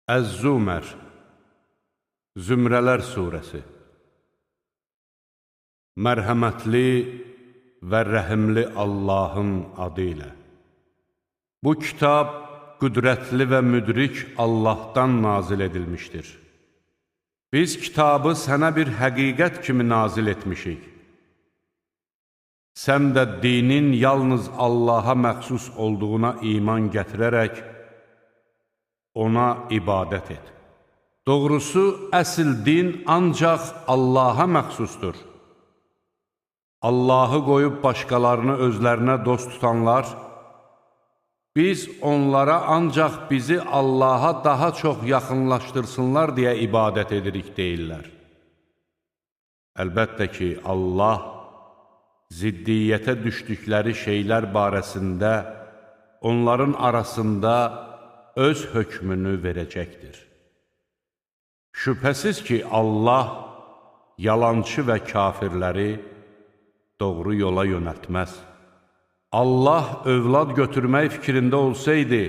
Əz-Zümər, Zümrələr Suresi. Mərhəmətli və rəhimli Allahın adı ilə. Bu kitab qüdrətli və müdrik Allahdan nazil edilmişdir. Biz kitabı sənə bir həqiqət kimi nazil etmişik. Sən də dinin yalnız Allaha məxsus olduğuna iman gətirərək, ona ibadət et. Doğrusu, əsl din ancaq Allaha məxsusdur. Allahı qoyub başqalarını özlərinə dost tutanlar, biz onlara ancaq bizi Allaha daha çox yaxınlaşdırsınlar deyə ibadət edirik deyirlər. Əlbəttə ki, Allah ziddiyyətə düşdükləri şeylər barəsində onların arasında öz hökmünü verəcəkdir. Şübhəsiz ki, Allah yalançı və kafirləri doğru yola yönəltməz. Allah övlad götürmək fikrində olsaydı,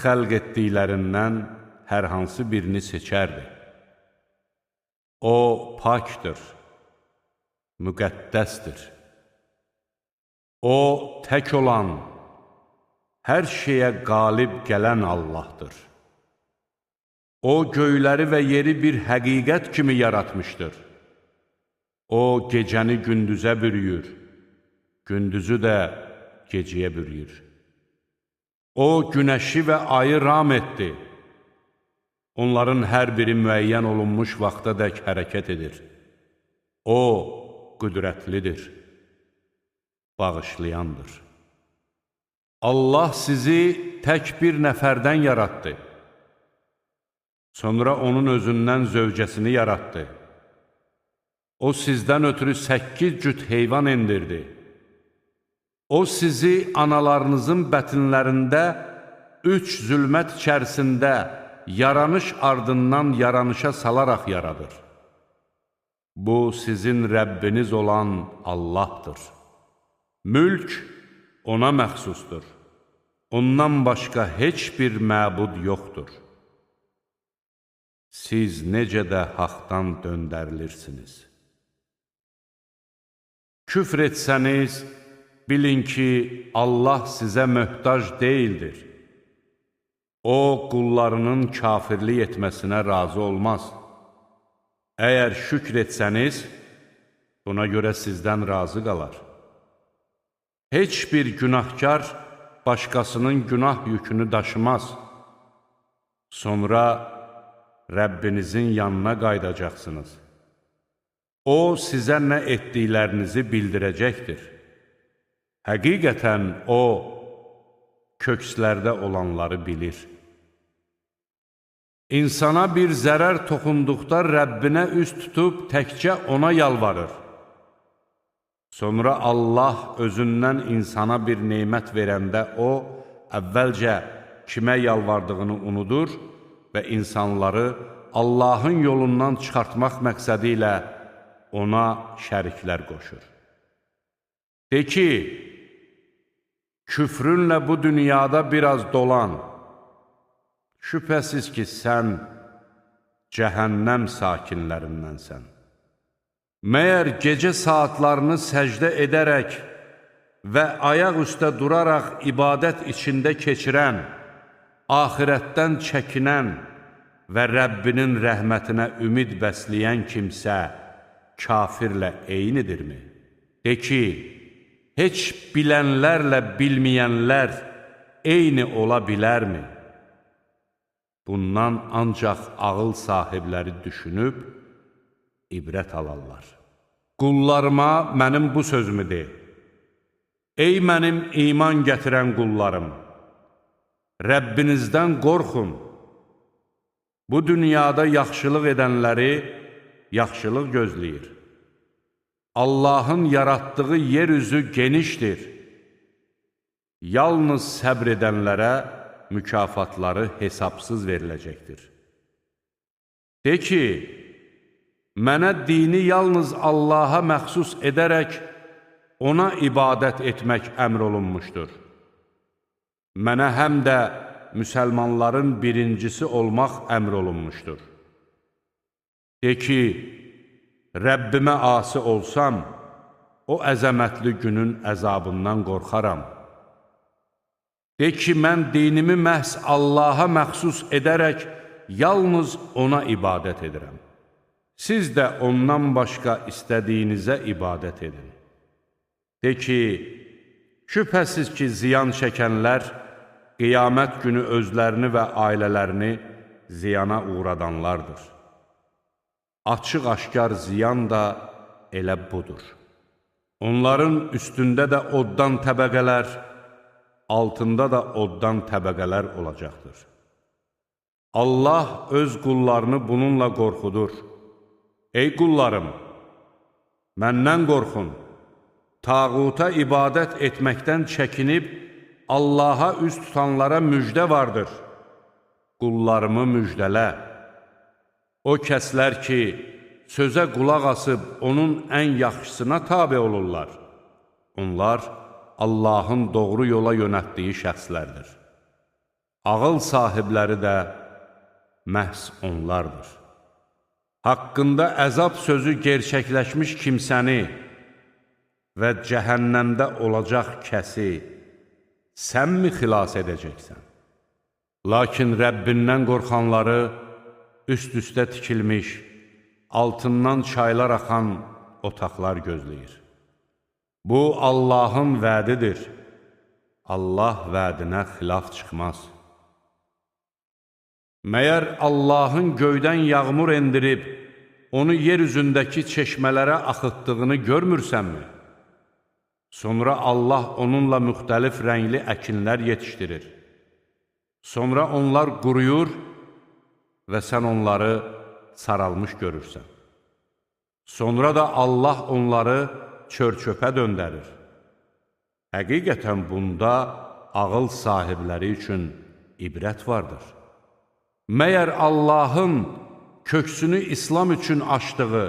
xəlq etdiklərindən hər hansı birini seçərdi. O, pakdır, müqəddəsdir. O, tək olan, hər şeyə qalib gələn Allahdır. O, göyləri və yeri bir həqiqət kimi yaratmışdır. O, gecəni gündüzə bürüyür, gündüzü də gecəyə bürüyür. O, günəşi və ayı ram etdi. Onların hər biri müəyyən olunmuş vaxta dək hərəkət edir. O, qüdrətlidir, bağışlayandır. Allah sizi tək bir nəfərdən yaratdı. Sonra onun özündən zövcəsini yaratdı. O sizdən ötürü 8 cüt heyvan endirdi. O sizi analarınızın bətinlərində 3 zülmət içərisində yaranış ardından yaranışa salaraq yaradır. Bu sizin Rəbbiniz olan Allahdır. Mülk ona məxsusdur. Ondan başqa heç bir məbud yoxdur. Siz necə də haqdan döndərilirsiniz. Küfr etsəniz, bilin ki, Allah sizə möhtac deyildir. O, qullarının kafirlik etməsinə razı olmaz. Əgər şükr etsəniz, buna görə sizdən razı qalar. Heç bir günahkar başqasının günah yükünü daşımaz. Sonra Rəbbinizin yanına qayıdacaqsınız. O, sizə nə etdiklərinizi bildirəcəkdir. Həqiqətən O, kökslərdə olanları bilir. İnsana bir zərər toxunduqda Rəbbinə üz tutub təkcə ona yalvarır. Sonra Allah özündən insana bir nemət verəndə o, əvvəlcə kimə yalvardığını unudur və insanları Allahın yolundan çıxartmaq məqsədi ilə ona şəriklər qoşur. De ki, küfrünlə bu dünyada biraz dolan, şübhəsiz ki, sən cəhənnəm sakinlərindənsən. Məyər gecə saatlarını səcdə edərək və ayaq üstə duraraq ibadət içində keçirən, axirətdən çəkinən və Rəbbinin rəhmətinə ümid bəsləyən kimsə kafirlə eynidirmi? De ki, heç bilənlərlə bilməyənlər eyni ola bilərmi? Bundan ancaq ağıl sahibləri düşünüb, ibrət alarlar. Qullarıma mənim bu sözümü de. Ey mənim iman gətirən qullarım! Rəbbinizdən qorxun. Bu dünyada yaxşılıq edənləri yaxşılıq gözləyir. Allahın yaratdığı yer üzü genişdir. Yalnız səbr edənlərə mükafatları hesabsız veriləcəkdir. De ki, mənə dini yalnız Allaha məxsus edərək ona ibadət etmək əmr olunmuşdur. Mənə həm də müsəlmanların birincisi olmaq əmr olunmuşdur. De ki, Rəbbimə asi olsam, o əzəmətli günün əzabından qorxaram. De ki, mən dinimi məhz Allaha məxsus edərək yalnız ona ibadət edirəm. Siz də ondan başqa istədiyinizə ibadət edin. De ki, şübhəsiz ki, ziyan çəkənlər qiyamət günü özlərini və ailələrini ziyana uğradanlardır. Açıq-aşkar ziyan da elə budur. Onların üstündə də oddan təbəqələr, altında da oddan təbəqələr olacaqdır. Allah öz qullarını bununla qorxudur. Ey qullarım, məndən qorxun, tağuta ibadət etməkdən çəkinib Allaha üz tutanlara müjdə vardır. Qullarımı müjdələ. O kəslər ki, sözə qulaq asıb onun ən yaxşısına tabe olurlar. Onlar Allahın doğru yola yönətdiyi şəxslərdir. Ağıl sahibləri də məhz onlardır. Haqqında əzab sözü gerçəkləşmiş kimsəni və cəhənnəmdə olacaq kəsi sən mi xilas edəcəksən? Lakin Rəbbindən qorxanları üst-üstə tikilmiş, altından çaylar axan otaqlar gözləyir. Bu, Allahın vədidir. Allah vədinə xilaf çıxmaz. Məyər Allahın göydən yağmur endirib, onu yer üzündəki çeşmələrə axıtdığını görmürsənmi? Sonra Allah onunla müxtəlif rəngli əkinlər yetişdirir. Sonra onlar quruyur və sən onları saralmış görürsən. Sonra da Allah onları çör-çöpə döndərir. Həqiqətən bunda ağıl sahibləri üçün ibrət vardır. Məyər Allahın köksünü İslam üçün açdığı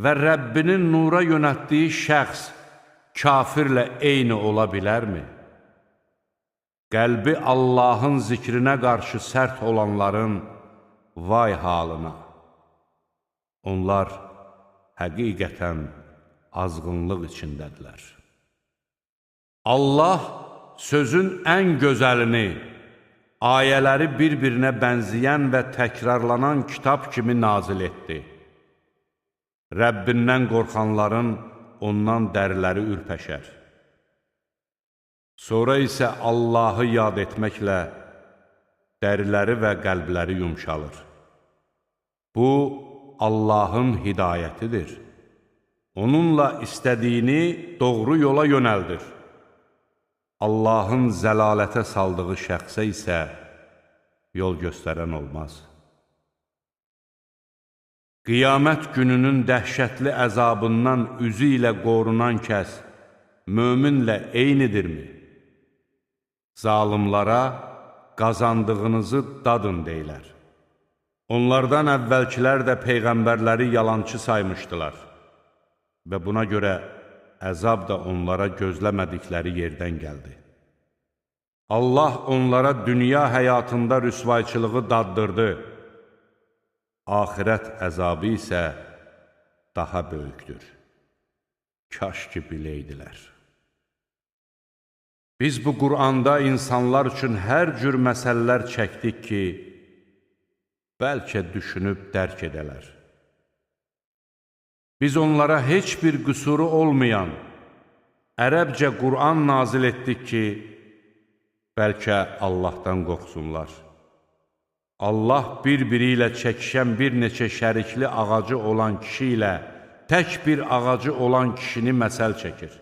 və Rəbbinin nura yönətdiyi şəxs kafirlə eyni ola bilərmi? Qəlbi Allahın zikrinə qarşı sərt olanların vay halına! Onlar həqiqətən azğınlıq içindədirlər. Allah sözün ən gözəlini, ayələri bir-birinə bənzəyən və təkrarlanan kitab kimi nazil etdi. Rəbbindən qorxanların ondan dəriləri ürpəşər. Sonra isə Allahı yad etməklə dəriləri və qəlbləri yumşalır. Bu, Allahın hidayətidir. Onunla istədiyini doğru yola yönəldir. Allahın zəlalətə saldığı şəxsə isə yol göstərən olmaz. Qiyamət gününün dəhşətli əzabından üzü ilə qorunan kəs möminlə eynidirmi? Zalimlara qazandığınızı dadın deyilər. Onlardan əvvəlkilər də peyğəmbərləri yalançı saymışdılar və buna görə əzab da onlara gözləmədikləri yerdən gəldi. Allah onlara dünya həyatında rüsvayçılığı daddırdı. Axirət əzabı isə daha böyükdür. Kaş ki biləydilər. Biz bu Quranda insanlar üçün hər cür məsələlər çəkdik ki, bəlkə düşünüb dərk edələr. Biz onlara heç bir qüsuru olmayan ərəbcə Qur'an nazil etdik ki, bəlkə Allahdan qorxsunlar. Allah bir-biri ilə çəkişən bir neçə şərikli ağacı olan kişi ilə tək bir ağacı olan kişini məsəl çəkir.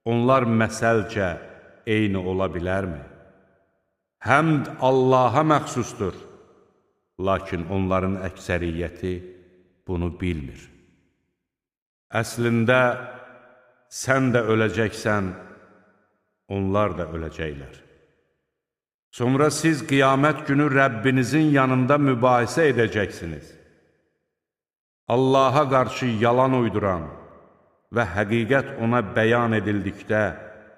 Onlar məsəlcə eyni ola bilərmi? Həmd Allaha məxsusdur. Lakin onların əksəriyyəti bunu bilmir. Əslində, sən də öləcəksən, onlar da öləcəklər. Sonra siz qiyamət günü Rəbbinizin yanında mübahisə edəcəksiniz. Allaha qarşı yalan uyduran və həqiqət ona bəyan edildikdə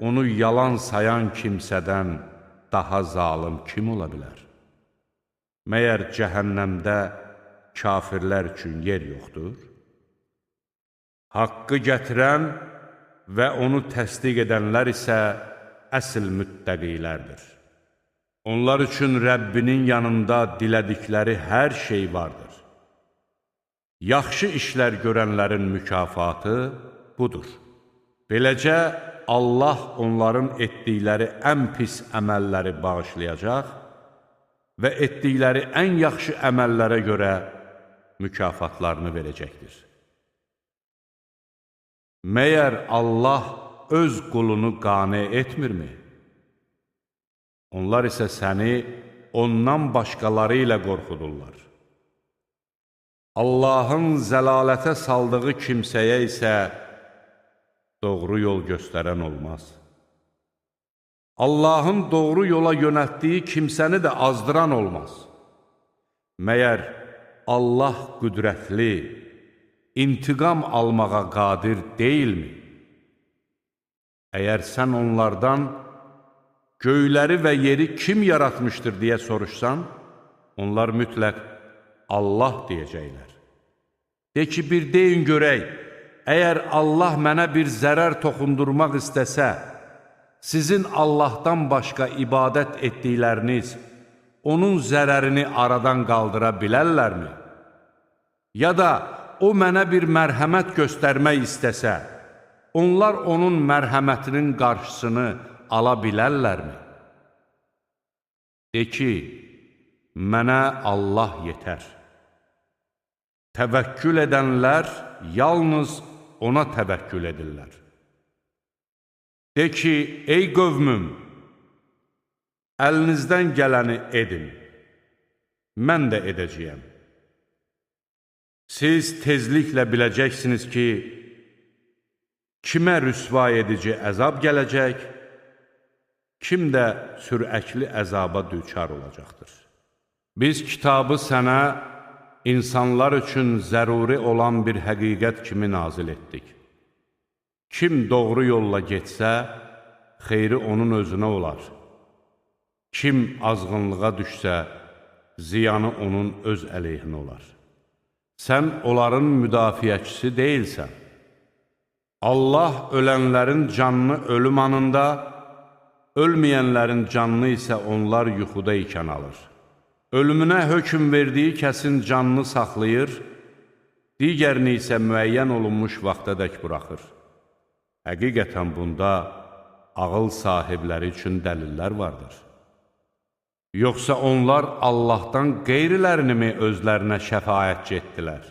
onu yalan sayan kimsədən daha zalım kim ola bilər? Məyər cəhənnəmdə kafirlər üçün yer yoxdur? Haqqı gətirən və onu təsdiq edənlər isə əsl müttəqilərdir. Onlar üçün Rəbbinin yanında dilədikləri hər şey vardır. Yaxşı işlər görənlərin mükafatı budur. Beləcə, Allah onların etdikləri ən pis əməlləri bağışlayacaq və etdikləri ən yaxşı əməllərə görə mükafatlarını verəcəkdir. Məyər Allah öz qulunu qane etmirmi? Onlar isə səni ondan başqaları ilə qorxudurlar. Allahın zəlalətə saldığı kimsəyə isə doğru yol göstərən olmaz. Allahın doğru yola yönəltdiyi kimsəni də azdıran olmaz. Məyər Allah qüdrətli, intiqam almağa qadir deyilmi? Əgər sən onlardan göyləri və yeri kim yaratmışdır deyə soruşsan, onlar mütləq Allah deyəcəklər. De ki, bir deyin görək, əgər Allah mənə bir zərər toxundurmaq istəsə, sizin Allahdan başqa ibadət etdikləriniz onun zərərini aradan qaldıra bilərlərmi? Ya da o mənə bir mərhəmət göstərmək istəsə, onlar onun mərhəmətinin qarşısını ala bilərlərmi? De ki, mənə Allah yetər. Təvəkkül edənlər yalnız ona təvəkkül edirlər. De ki, ey qövmüm, əlinizdən gələni edin, mən də edəcəyəm. Siz tezliklə biləcəksiniz ki, kimə rüsva edici əzab gələcək, kim də sürəkli əzaba düçar olacaqdır. Biz kitabı sənə insanlar üçün zəruri olan bir həqiqət kimi nazil etdik. Kim doğru yolla getsə, xeyri onun özünə olar. Kim azğınlığa düşsə, ziyanı onun öz əleyhinə olar. Sən onların müdafiəçisi deyilsən. Allah ölənlərin canını ölüm anında, ölməyənlərin canını isə onlar yuxuda ikən alır. Ölümünə hökm verdiyi kəsin canını saxlayır, digərini isə müəyyən olunmuş vaxtadək buraxır. Həqiqətən bunda ağıl sahibləri üçün dəlillər vardır. Yoxsa onlar Allahdan qeyrilərini mi özlərinə şəfaətçi etdilər?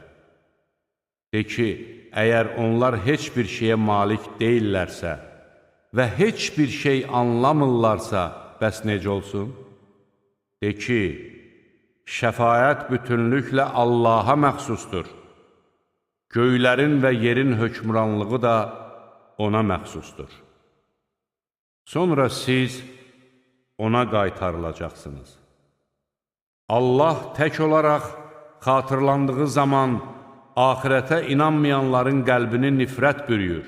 De ki, əgər onlar heç bir şeyə malik deyillərsə və heç bir şey anlamırlarsa, bəs necə olsun? De ki, şəfaət bütünlüklə Allaha məxsusdur. Göylərin və yerin hökmranlığı da ona məxsusdur. Sonra siz ona qaytarılacaqsınız. Allah tək olaraq xatırlandığı zaman axirətə inanmayanların qəlbini nifrət bürüyür.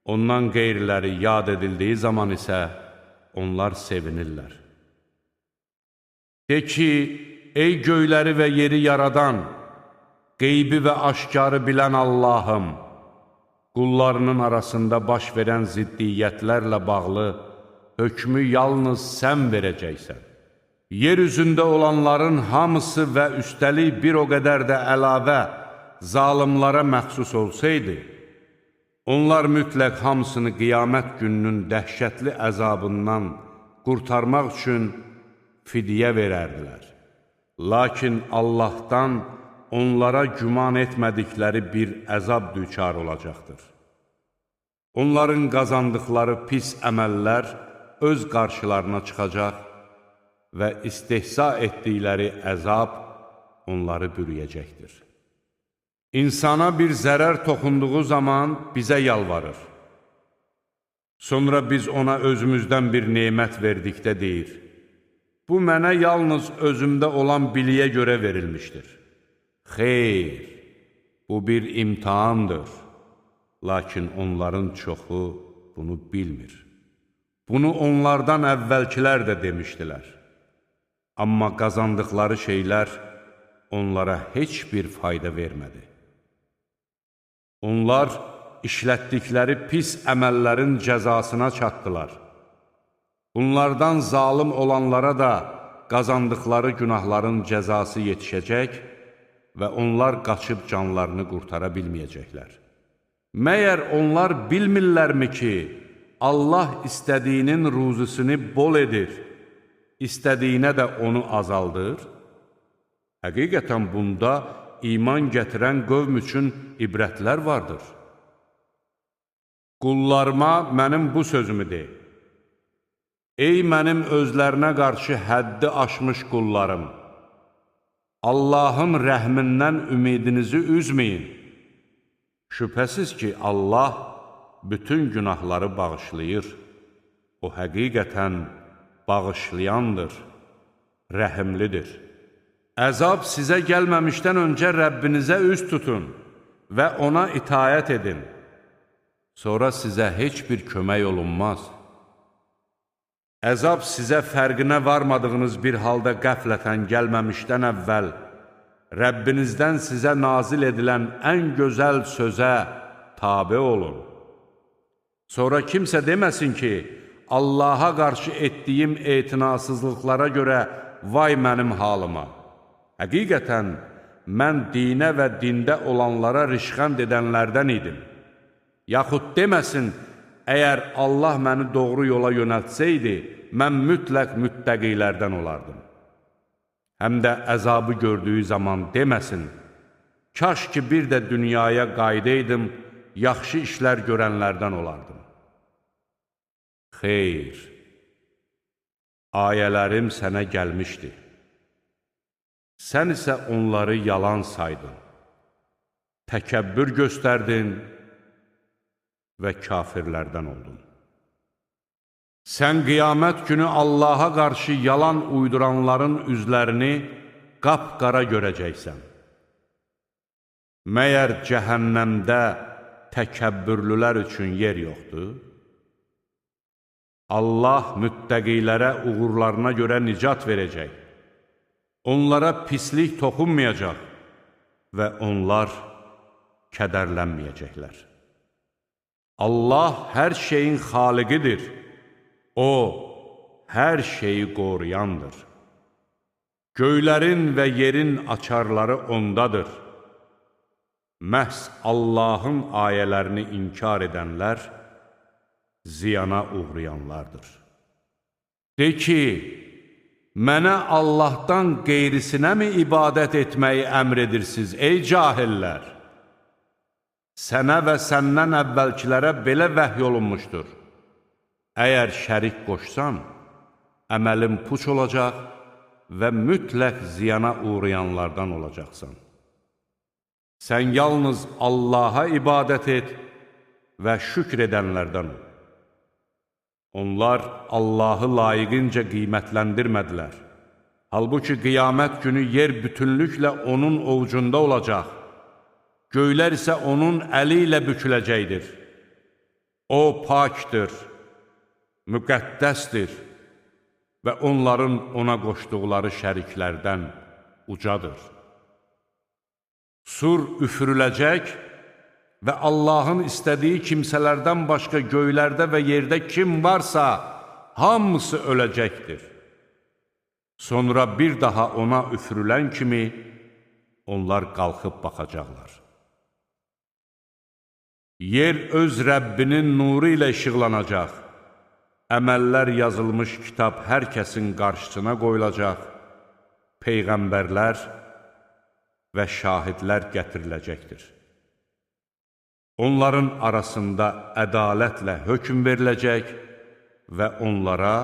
Ondan qeyriləri yad edildiyi zaman isə onlar sevinirlər. De ki, ey göyləri və yeri yaradan, qeybi və aşkarı bilən Allahım, qullarının arasında baş verən ziddiyyətlərlə bağlı hökmü yalnız sən verəcəksən. Yer üzündə olanların hamısı və üstəlik bir o qədər də əlavə zalimlara məxsus olsaydı, onlar mütləq hamısını qiyamət gününün dəhşətli əzabından qurtarmaq üçün fidyə verərdilər. Lakin Allahdan onlara güman etmədikləri bir əzab düçar olacaqdır. Onların qazandıqları pis əməllər öz qarşılarına çıxacaq və istehza etdikləri əzab onları bürüyəcəkdir. İnsana bir zərər toxunduğu zaman bizə yalvarır. Sonra biz ona özümüzdən bir nemət verdikdə deyir, bu mənə yalnız özümdə olan biliyə görə verilmişdir. Xeyr, bu bir imtihandır. Lakin onların çoxu bunu bilmir. Bunu onlardan əvvəlkilər də demişdilər. Amma qazandıqları şeylər onlara heç bir fayda vermədi. Onlar işlətdikləri pis əməllərin cəzasına çatdılar. Bunlardan zalım olanlara da qazandıqları günahların cəzası yetişəcək və onlar qaçıb canlarını qurtara bilməyəcəklər. Məyər onlar bilmirlərmi ki, Allah istədiyinin ruzusunu bol edir, istədiyinə də onu azaldır? Həqiqətən bunda iman gətirən qövm üçün ibrətlər vardır. Qullarıma mənim bu sözümü de. Ey mənim özlərinə qarşı həddi aşmış qullarım! Allahın rəhmindən ümidinizi üzməyin. Şübhəsiz ki, Allah bütün günahları bağışlayır. O həqiqətən bağışlayandır, rəhimlidir. Əzab sizə gəlməmişdən öncə Rəbbinizə üz tutun və ona itaət edin. Sonra sizə heç bir kömək olunmaz. Əzab sizə fərqinə varmadığınız bir halda qəflətən gəlməmişdən əvvəl, Rəbbinizdən sizə nazil edilən ən gözəl sözə tabe olun. Sonra kimsə deməsin ki, Allaha qarşı etdiyim etinasızlıqlara görə vay mənim halıma. Həqiqətən, mən dinə və dində olanlara rişxənd edənlərdən idim. Yaxud deməsin, əgər Allah məni doğru yola yönəltsəydi, mən mütləq müttəqilərdən olardım. Həm də əzabı gördüyü zaman deməsin, kaş ki bir də dünyaya qaydaydım, yaxşı işlər görənlərdən olardım. Xeyr, ayələrim sənə gəlmişdi. Sən isə onları yalan saydın, təkəbbür göstərdin və kafirlərdən oldun. Sən qiyamət günü Allaha qarşı yalan uyduranların üzlərini qapqara görəcəksən. Məyər cəhənnəmdə təkəbbürlülər üçün yer yoxdur? Allah müttəqilərə uğurlarına görə nicat verəcək. Onlara pislik toxunmayacaq və onlar kədərlənməyəcəklər. Allah hər şeyin xaliqidir. O, hər şeyi qoruyandır. Göylərin və yerin açarları ondadır. Məhz Allahın ayələrini inkar edənlər ziyana uğrayanlardır. De ki, mənə Allahdan qeyrisinə mi ibadət etməyi əmr edirsiniz, ey cahillər? Sənə və səndən əvvəlkilərə belə vəhy olunmuşdur. Əgər şərik qoşsan, əməlin puç olacaq və mütləq ziyana uğrayanlardan olacaqsan. Sən yalnız Allaha ibadət et və şükr edənlərdən ol. Onlar Allahı layiqincə qiymətləndirmədilər. Halbuki qiyamət günü yer bütünlüklə onun ovucunda olacaq. Göylər isə onun əli ilə büküləcəkdir. O pakdır, müqəddəsdir və onların ona qoşduqları şəriklərdən ucadır. Sur üfürüləcək və Allahın istədiyi kimsələrdən başqa göylərdə və yerdə kim varsa, hamısı öləcəkdir. Sonra bir daha ona üfürülən kimi onlar qalxıb baxacaqlar. Yer öz Rəbbinin nuru ilə işıqlanacaq. Əməllər yazılmış kitab hər kəsin qarşısına qoyulacaq. Peyğəmbərlər və şahidlər gətiriləcəkdir. Onların arasında ədalətlə hökm veriləcək və onlara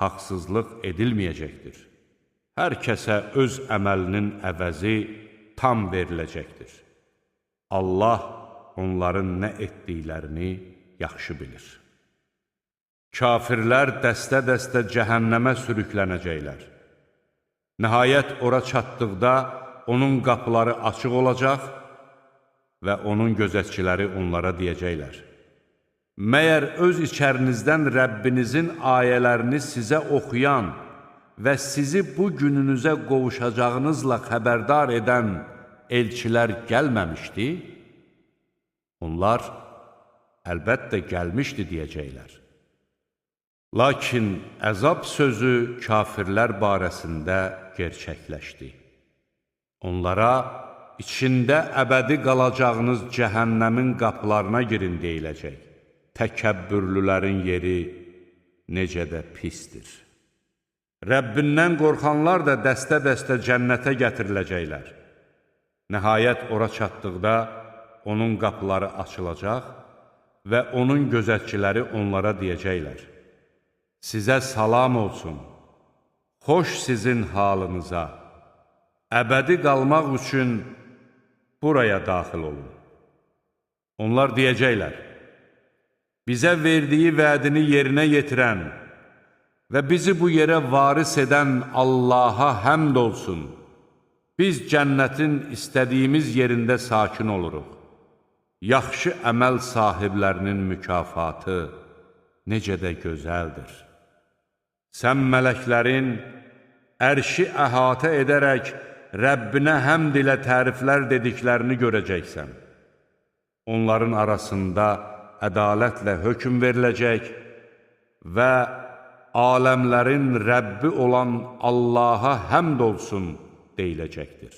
haqsızlıq edilməyəcəkdir. Hər kəsə öz əməlinin əvəzi tam veriləcəkdir. Allah onların nə etdiklərini yaxşı bilir. Kafirlər dəstə-dəstə cəhənnəmə sürüklənəcəklər. Nəhayət ora çatdıqda onun qapıları açıq olacaq və onun gözətçiləri onlara deyəcəklər: Məyər öz içərinizdən Rəbbinizin ayələrini sizə oxuyan və sizi bu gününüzə qovuşacağınızla xəbərdar edən elçilər gəlməmişdi? Onlar, əlbəttə gəlmişdi deyəcəklər. Lakin əzab sözü kafirlər barəsində gerçəkləşdi. Onlara, içində əbədi qalacağınız cəhənnəmin qapılarına girin deyiləcək. Təkəbbürlülərin yeri necə də pisdir. Rəbbindən qorxanlar da dəstə-dəstə cənnətə gətiriləcəklər. Nəhayət ora çatdıqda onun qapıları açılacaq və onun gözətçiləri onlara deyəcəklər: Sizə salam olsun, xoş sizin halınıza, əbədi qalmaq üçün buraya daxil olun. Onlar deyəcəklər: Bizə verdiyi vədini yerinə yetirən və bizi bu yerə varis edən Allaha həmd olsun. Biz cənnətin istədiyimiz yerində sakin oluruq. Yaxşı əməl sahiblərinin mükafatı necə də gözəldir. Sən mələklərin ərşi əhatə edərək Rəbbinə həmd ilə təriflər dediklərini görəcəksən. Onların arasında ədalətlə hökm veriləcək və aləmlərin Rəbbi olan Allaha həmd olsun deyiləcəkdir.